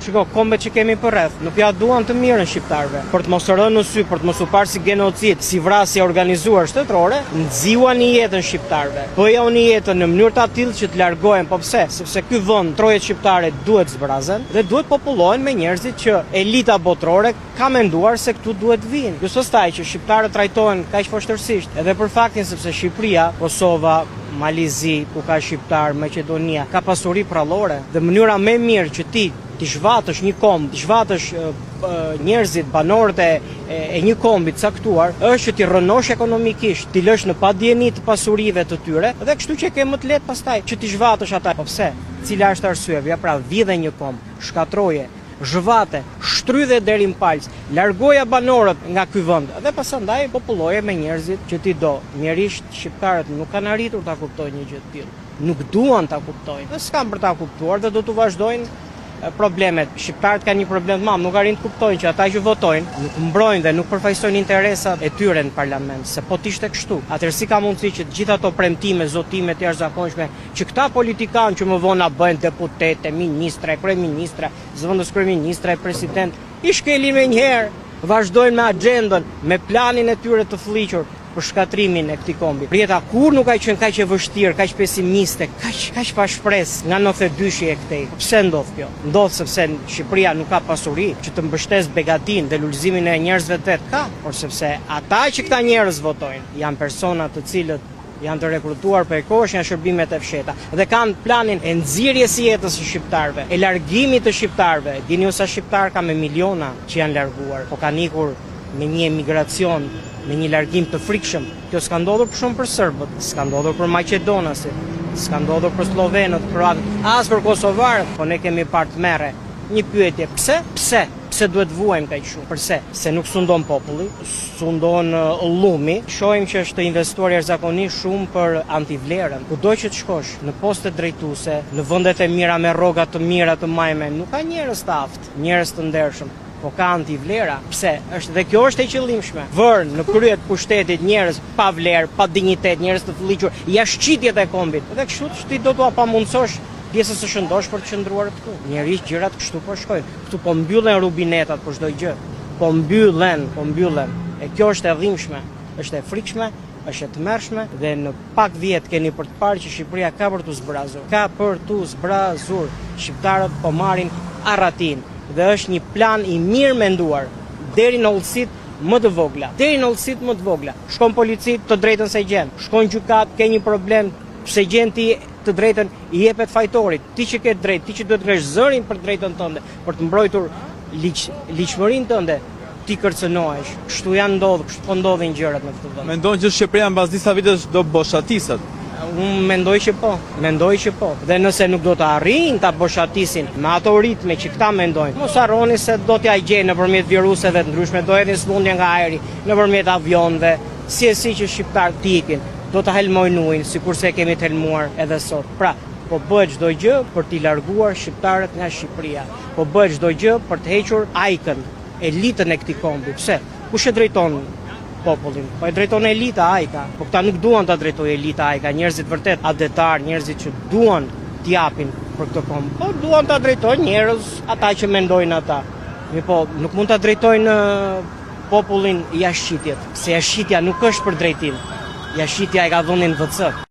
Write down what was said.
Shiko, kombet që kemi përreth, nuk ja duan të mirën shqiptarëve. Për të mos rënë në sy, për të mos u parë si genocid, si vrasje e organizuar shtetërore, nxijuani jetën shqiptarëve. Bëjauni jetën në mënyrë të atillë që të largohen, po pse? Sepse ky vend, trojet shqiptare duhet zbrazen dhe duhet popullohen me njerëzit që elita botërore ka menduar se këtu duhet të vijnë. Plus pastaj që shqiptarët trajtohen kaq poshtërsisht, edhe për faktin sepse Shqipëria, Kosova, Mali i Zi, ku ka shqiptarë, Maqedonia, ka pasuri prallore dhe mënyra më e mirë që ti t'i zhvatësh një komb, t'i zhvatësh njerëzit, banorët e e një kombi të caktuar, është që t'i rrënosh ekonomikisht, t'i lësh në padijeni të pasurive të tyre dhe kështu që e ke më të lehtë pastaj që t'i zhvatësh ata. Po pse? Cila është arsyeja? Ja pra, vidhe një komb, shkatërroje, zhvate, shtrydhe deri në palcë, largoja banorët nga ky vend dhe pasandaj populloje me njerëzit që ti do. Mjerisht shqiptarët nuk kanë arritur ta kuptojnë një gjë të tillë. Nuk duan ta kuptojnë. Dhe s'kanë për ta kuptuar dhe do t'u vazhdojnë problemet. Shqiptarët kanë një problem të madh, nuk arrijnë të kuptojnë që ata që votojnë nuk mbrojnë dhe nuk përfaqësojnë interesat e tyre në parlament, se po të ishte kështu, atëherë si ka mundësi që të gjitha ato premtime, zotime të jashtëzakonshme që këta politikanë që më vonë na bëhen deputetë, ministra, kryeministra, zëvendëskryeministra e president, i shkelin menjëherë, vazhdojnë me axhendën, me planin e tyre të flliqur për shkatërrimin e këtij kombi. Jeta kurrë nuk ka qenë kaq e vështirë, kaq pesimiste, kaq kaq pa shpresë nga 92-shi e këtej. Po pse ndodh kjo? Ndodh sepse Shqipëria nuk ka pasuri që të mbështesë begatinë dhe lulëzimin e njerëzve të vet. Ka, por sepse ata që këta njerëz votojnë janë persona të cilët Janë të rekrutuar prej kohësh nga shërbimet e fshehta dhe kanë planin e nxirjes së jetës së shqiptarëve, e largimit të shqiptarëve. Dini ju sa shqiptarë ka me miliona që janë larguar, po kanë ikur me një emigracion, me një largim të frikshëm. Kjo s'ka ndodhur për shembull për serbët, s'ka ndodhur për maqedonasit, s'ka ndodhur për sllovenët, kroatët, as për kosovarët, po ne kemi parë tmerre. Një pyetje, pse? Pse? Pse duhet të vuajmë kaq shumë? Përse? Se nuk sundon populli, sundon llumi. Shohim që është investuar jashtëzakonisht shumë për antivlerën. Kudo që të shkosh, në postet drejtuese, në vendet e mira me rroga të mira të majme, nuk ka njerëz të aftë, njerëz të ndershëm, po ka antivlera. Pse? Është dhe kjo është e qëllimshme. Vërë në krye të pushtetit njerëz pa vlerë, pa dinjitet, njerëz të fëlliqur, jashtëqitjet e kombit. Dhe kështu ti do t'ua pamundësosh pjesës së shëndoshë për të qëndruar këtu. Mjerisht gjërat kështu po shkojnë. Këtu po mbyllen rubinetat për çdo gjë. Po mbyllen, po mbyllen. E kjo është e dhimbshme, është e frikshme, është e tmerrshme dhe në pak vjet keni për të parë që Shqipëria ka për t'u zbrazur. Ka për t'u zbrazur. Shqiptarët po marrin arratinë dhe është një plan i mirëmenduar deri në hollësitë më të vogla. Deri në hollësitë më të vogla. Shkon polici, të drejtën s'e gjen. Shkon gjykatë, ke një problem, s'e gjen ti të drejtën i jepet fajtorit. Ti që ke të drejtë, ti që duhet të ngresh zërin për të drejtën tënde, për të mbrojtur ligj, ligjshmërinë tënde, ti kërcënohesh. Kështu janë ndodhur, kështu po ndodhin gjërat në këtë vend. Mendon që Shqipëria mbas disa vitesh do boshatiset? Unë mendoj që po, mendoj që po. Dhe nëse nuk do të arrijnë ta boshatisin me ato ritme që këta mendojnë, mos harroni se do t'ia gjejnë nëpërmjet viruseve të ndryshme, do hedhin sëmundje nga ajri, nëpërmjet avionëve, si e si që shqiptarët të ikin, do ta helmojnë ujin, sikurse e kemi të helmuar edhe sot. Pra, po bëhet çdo gjë për t'i larguar shqiptarët nga Shqipëria. Po bëhet çdo gjë për të hequr ajkën, elitën e këtij kombi. Pse? Kush e drejton popullin? Po e drejton elita, ajka. Po këta nuk duan ta drejtojë elita, ajka, njerëzit vërtet atdhetarë, njerëzit që duan të japin për këtë komb. Po duan ta drejtojnë njerëz, ata që mendojnë ata. Mirëpo, nuk mund ta drejtojnë popullin jashtëqitjet, se jashtëqitja nuk është për drejtim. Jashtëqitja e ka vendin në WC.